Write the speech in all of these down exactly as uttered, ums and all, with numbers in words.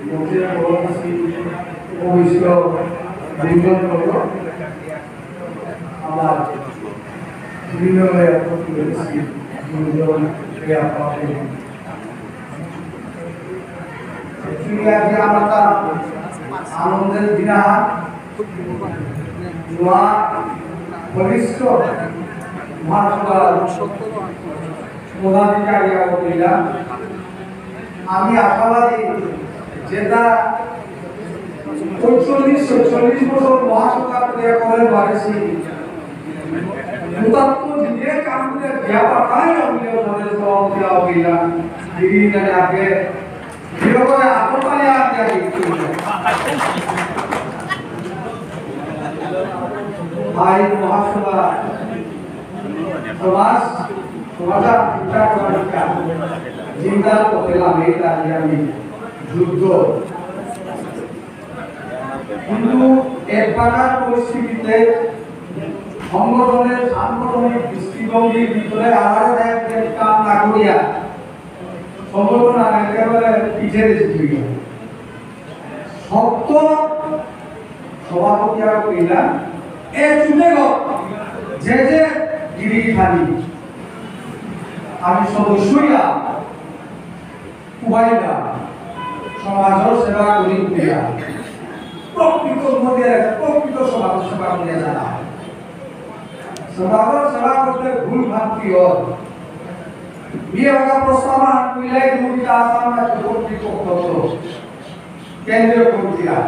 মঞ্চে বড় উপস্থিত উপবিষ্ট গুরুজনবর্গ, আমার বিভিন্ন প্রতিবেশী গুরুজন, ক্রিয়া পার্টি। Actually, আজকে আমার তা আনন্দের দিন আহান। নোয়া বরিষ্ঠ মহাসভার পদাধিকারী আগো কইলা। আমি আশাবাদী যেতা পঁয়তাল্লিশ, ছয়চল্লিশ বছর মহাসভা করে করে বাড়েছি। ভূতাত্ম জিনিয়ে কাম করে বিয়া পাতায় অমিলে মনে সভাপতি আগো কইলা। দিদি জানে আগে বিরোধে আগো পালিয়া আগে আগে। ভাই মহাসভা সমাজ, সমাজা চিন্তা করার চিন্তা করতে লাগে, তাই আমি যুদ্ধ। কিন্তু এবাকার পরিস্থিতিতে সংগঠনের সাংগঠনিক দৃষ্টিভঙ্গির ভিতরে আলাদা একটা কাম না করিয়া সংগঠন আর একেবারে পিছে রেখে দিল। সত্য সভাপতি আর কইলা, এ চুটে গো, যে যে গিরি খানি, আমি সদস্যই আর উবাইলা, সমাজর সেবা করি করিয়া, প্রকৃত মধ্যে প্রকৃত সমাজর সেবা করিয়া জানা। সমাজর সেবা করতে ভুল ভ্রান্তি অর। বিয়ে ভাগা প্রস্তাবনা কইলাই দুর্নীতি আসাম রাজ্য কর্তৃপক্ষ, কেন্দ্রীয় কমিটিরা।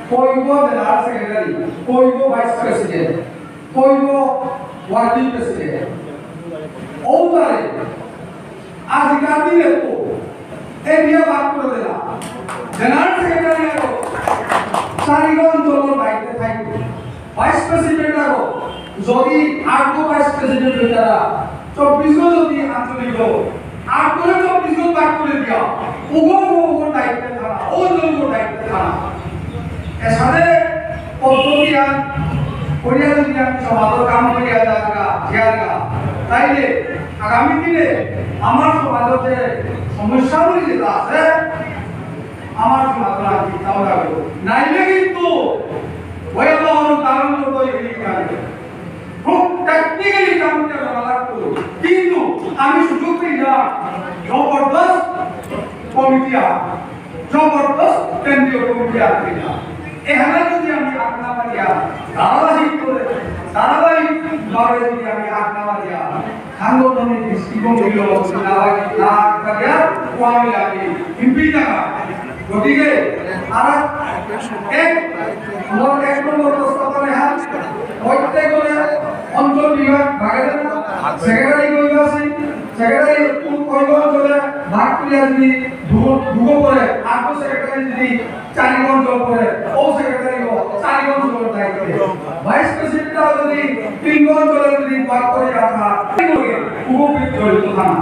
কইব জেনারেল সেক্রেটারি, কইব ভাইস প্রেসিডেন্ট, কইব ওয়ার্কিং প্রেসিডেন্ট। ওবারে আজিকার দিনে তো এরিয়া ভাগ করে দিলা। জেনারেল সেক্রেটারি আরো চারিগো অঞ্চলর দায়িত্বে থাকবে। ভাইস প্রেসিডেন্ট আরো যদি আটগো ভাইস প্রেসিডেন্ট হইতারা, চব্বিশগো যদি আঞ্চলিক, আটগোরে চব্বিশগো ভাগ করে দিয়া, উগো উগো উগো দায়িত্বে থানা, ও উগো দায়িত্বে থানা। এসাদে পদ্ধতি আর করিয়া যদি আমি সমাজর কাম করিয়া যাগা, যাগা, তাইলে আগামী দিনে আমার সমাজর যে সমস্যাগুলি যেটা আছে, আমার সমাজর আর চিন্তাও রাখবো। নাইলে কিন্তু ভয়াবহ কারণ তো তৈরি হয়ে যাবে। খুব টেকনিক্যালি কামটা করা লাগতো, কিন্তু আমি সুযোগ পেয়ে না, জবরদস্ত কমিটি আর জবরদস্ত কেন্দ্রীয় কমিটি আর পেয়ে না। এখানে যদি আমি আগনা মারিয়া ধারাবাহিক করে, ধারাবাহিক ভাবে যদি আমি আগনা মারিয়া সাংগঠনিক দৃষ্টিভঙ্গি হইল না, না আগে না আগে ও আমি লাগে হিমপি জায়গা। গতিকে আর এক নম্বর, এক নম্বর প্রস্তাবনা হান প্রত্যেক অঞ্চল বিভাগ ভাগে সেক্রেটারি কইবা আছে, সেক্রেটারি কোন কইবা অঞ্চলে ভাগ করিয়া যদি দুগো, দুগো করে আটগো সেক্রেটারি যদি চারিগো অঞ্চল করে, ও সেক্রেটারি ও চারিগো অঞ্চলের দায়িত্বে। ভাইস প্রেসিডেন্ট যদি তিনগো অঞ্চলে যদি ভাগ করে রাখা, উপকৃত জড়িত থানা।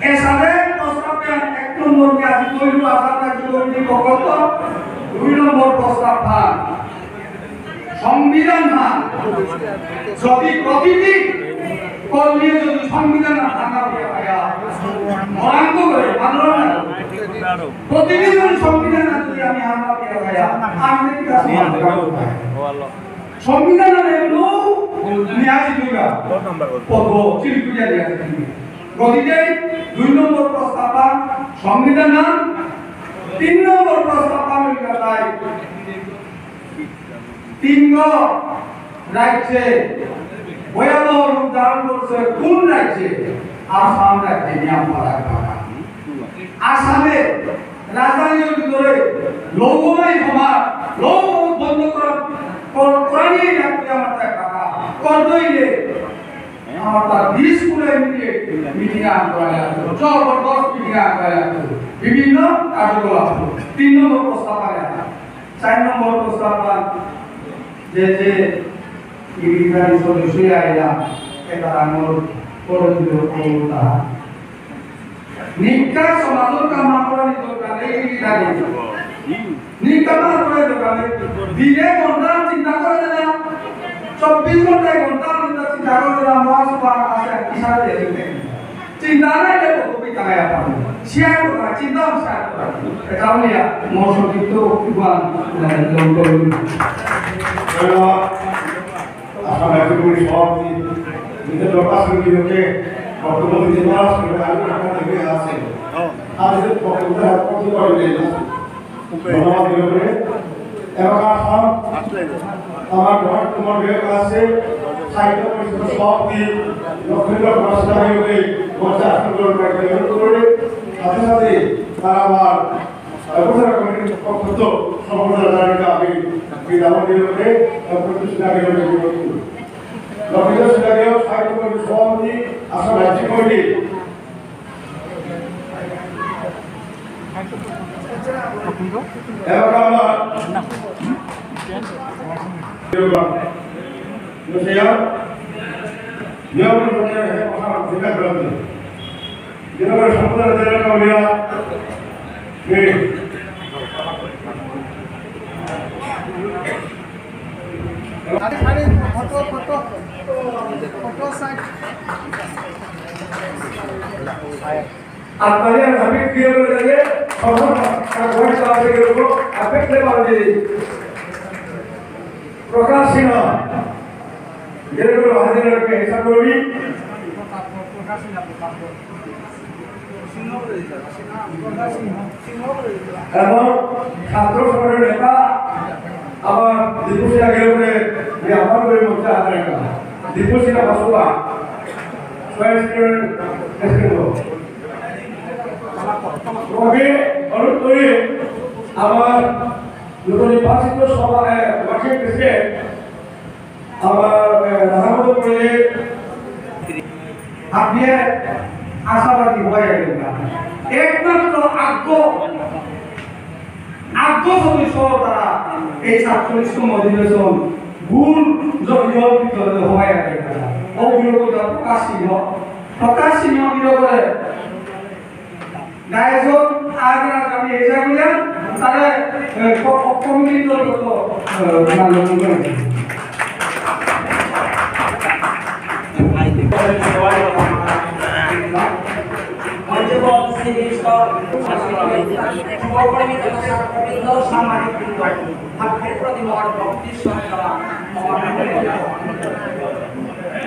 এসাদে প্রস্তাবে এক নম্বর কে আজি তৈরি আসাম রাজ্য কমিটি প্রকল্প, দুই নম্বর প্রস্তাব ভাগ। সংবিধান হান যদি প্রতিটি কর্মী যদি সংবিধান হান না পেয়ে থাকা, মরাঙ্গ করে, মানলো না। প্রতিটি যদি সংবিধান হান যদি আমি হান না পেয়ে থাকা, আমি কি কাছে সংবিধান হান এমন নিয়ে আসি দুর্গা। পদ চিরকুটিয়া দিয়ে আসি। গতিকে দুই নম্বর প্রস্তাব হান সংবিধান হান, তিন নম্বর প্রস্তাব হান হইল তাই তিন রাজ্যে ভয়াবহ রূপ ধারণ করছে কোন রাজ্যে? আসাম রাজ্যে নিয়াম পারা ভাষা। আসামে রাজধানীর ভিতরে লৌহমাই সমাজ, লৌহ বন্ধ করা, কর-, করা নিয়ে রাখতে আমার তাই ভাষা। করতেই নেই। আমার তার বিশ কুড়ি মিনিট মিটিং আন করা লাগতো। জবরদস্ত মিটিং আন করা লাগতো। বিভিন্ন কার্যকলাপ। তিন নম্বর প্রস্তাব আয়া। চার নম্বর প্রস্তাব আন যে, যে ইলিগাল সদস্য আইলা, এটা আমার করণীয় ক্ষমতা। নিকা সমাজর কাম করার দরকার নেই, ইলিগাল। নিকা কাম করার দরকার নেই। দিনে ঘন্টা চিন্তা করে না, চব্বিশ ঘন্টায় ঘন্টা চিন্তা, চিন্তা করে না, মহাসভা আছে, কিসারে দিয়ে দিবে। চিন্তা নাই যে কবি কাঙায়া পাবো। শেয়ার করা, চিন্তা শেয়ার করা। এটা নিয়ে মোর সংক্ষিপ্ত বক্তব্য আমি, আহ, লম করলাম। ধন্যবাদ। আসাম রাজ্য কমিটির সভাপতি, নিজের দরকার সমিতিকে বক্তব্য দিতে পারা, সেটা আমি আপনার থেকে আসে। আর যে বক্তব্য রাখতে পারবে না। ধন্যবাদ দিলে। এবার আসলাম আমার ঘর তোমার বিয়োগ আছে, সাহিত্য পরিষদের সভাপতি লক্ষ্মীন্দ্র কুমার সিনহা বিয়োগে মঞ্চে আসন গ্রহণ করে, গ্রহণ করে। সাথে সাথে তারা আমার প্রচার কমিটির পক্ষ থেকে সম্বর্ধনা জানাতে আমি বিদায় দিলে এবং প্রতিষ্ঠা বিয়োগে লক্ষ্মীন্দ্র সিনহা বিয়োগ সাহিত্য পরিষদের সভাপতি, আসাম রাজ্যিক কমিটি। এবার আমরা আরে, আরে, ফটো, ফটো, ফটো সাইড। আপনাদের হাবিব বিয়ে করে যাবে, তখন তার বয়স আছে কিরকম, আপনি খেলে পারবে। প্রকাশ সিনহা, যেরকম হাজির রাখবে, হিসাব করবি। এবং ছাত্র সংগঠনের নেতা আমার দীপু সিনহা গেলে বলে যে আমার করে মঞ্চে হাত রাখা। দীপু সিনহা বাসুয়া, ছয় সেকেন্ড, এক সেকেন্ড। ওকে, অনুরোধ করি আমার নতুন নির্বাচিত সভা, এ, ওয়ার্কিং প্রেসিডেন্ট আমার, এ, রাধামোহন পল্লী, আপনি আশাবাদী হয়ে গেলেন না। একমাত্র আজ্ঞ, আজ্ঞ সদস্য তারা এই সাতচল্লিশতম অধিবেশন গুণ জড়িত ভিতরে হয়ে গেলেন না। অভিযোগ প্রকাশ সিংহ, প্রকাশ সিংহ বিরোধে গায়জন আজ আমি এসে বললাম, তারা, এ, ক-, ক-, কমিটির দলগত, এ, মাননীয়। মঞ্চে উপস্থিত বিশিষ্ট যুবকর্মী তথা ছাত্রবৃন্দ, সাংবাদিকবৃন্দ, আপনাদের প্রতি মহৎ ভক্তি শ্রদ্ধা, মহৎ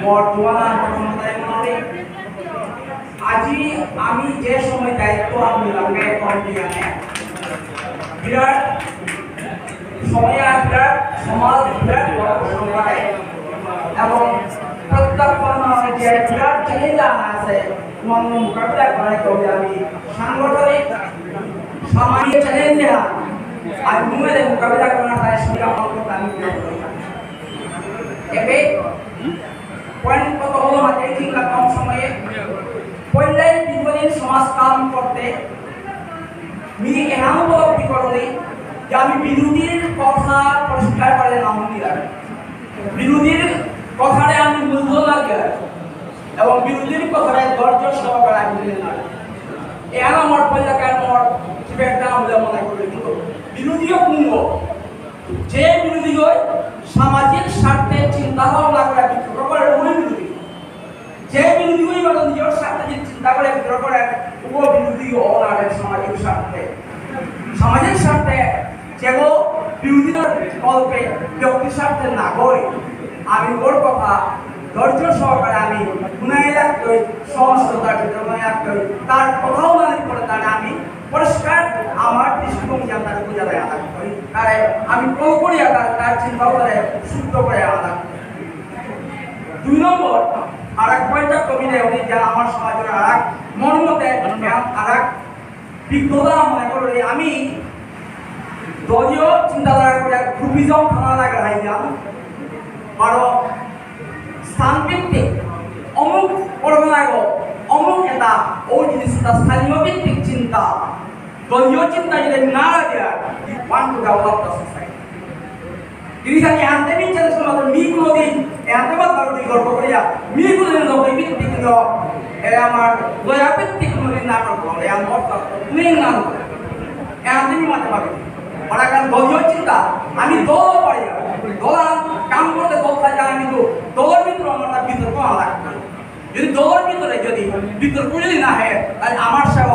মহৎ মহৎ মহৎ আজি আমি যে সময় দায়িত্ব আমি লঙ্কায় কমিটি আনে, বিরাট সময় আর বিরাট সমাজ, বিরাট বড় সময় এবং প্রত্যেক যে বিরাট চ্যালেঞ্জ আনা আছে, তোমার মোকাবিলা করার জন্য আমি সাংগঠনিক সামাজিক চ্যালেঞ্জ আর মুখে মোকাবিলা করার তাই সুবিধা করতে আমি এবে পয়েন্ট কত হলো মাঝে চিন্তা কম সময়ে পয়লাই দীর্ঘদিন সমাজ কাম করতে মি এহান উপলব্ধি করলি যে আমি বিরোধীর কথা পরিষ্কার করে না শুনি লাগে। বিরোধীর কথারে আমি মূল্য না দেয় এবং বিরোধীর কথারে ধৈর্য সহকারে আমি শুনি না। এহান আমার পয়লা কারণ আমার টিবেট না হলে মনে করি কিন্তু বিরোধীও কুঙ্গ যে বিরোধী হয় সামাজিক স্বার্থে চিন্তা ভাবনা করে বিতর্ক করে ওই বিরোধী। যে বিরোধী হয় মানে নিজের স্বার্থে যে চিন্তা করে বিতর্ক করে ও বিরোধী অনারে সামাজিক স্বার্থে। সামাজিক স্বার্থে যেগো বিরোধী দল কল্পে ব্যক্তি স্বার্থে না হয়। আমি ওর কথা ধৈর্য সহকারে আমি শুনাই রাখতে সহনশীলতার ভিতরে মনে রাখতে তার কথাও মানি করে তার আমি পরিষ্কার আমার দৃষ্টিভঙ্গি আমি তার বুঝাতে আলাদা করি। তারে আমি কল করি আলাদা, তার চিন্তাও তারে শুদ্ধ করে আলাদা। দুই নম্বর, আর এক পয়েন্টটা কবি দেয়, উনি যা আমার সমাজের আর এক মর্মতে আর এক বিজ্ঞতা মনে করে আমি দলীয় চিন্তাধারা করে গ্রুপিজম থানা লাগে হাইজাম, বারো স্থানভিত্তিক অমুক পরগনাগো অমুক এটা ওই জিনিসটা স্থানীয় ভিত্তিক চিন্তা, দলীয় চিন্তা যদি না রাখে, you want to develop the society. জিনিসটা কি আনতে নিচ্ছে সমাজে মি কোনোদিন এ আনতে বাদ বারো দিন গল্প করিয়া মি কোনোদিন লোক ভিত্তিক কিন্তু এ আমার দয়া ভিত্তিক কোনোদিন না করবো, এ আমার নেই না এ আনতে নি মাতে পারি। ওরা কারণ দলীয় চিন্তা, আমি দল পারি না। দল আন-, কাম করতে দল থাকে, আমি তো দলের ভিতরে আমার তার বিতর্ক আমার লাগবে না। যদি দলর ভিতরে যদি বিতর্ক যদি না হয়, তাহলে আমার সেবা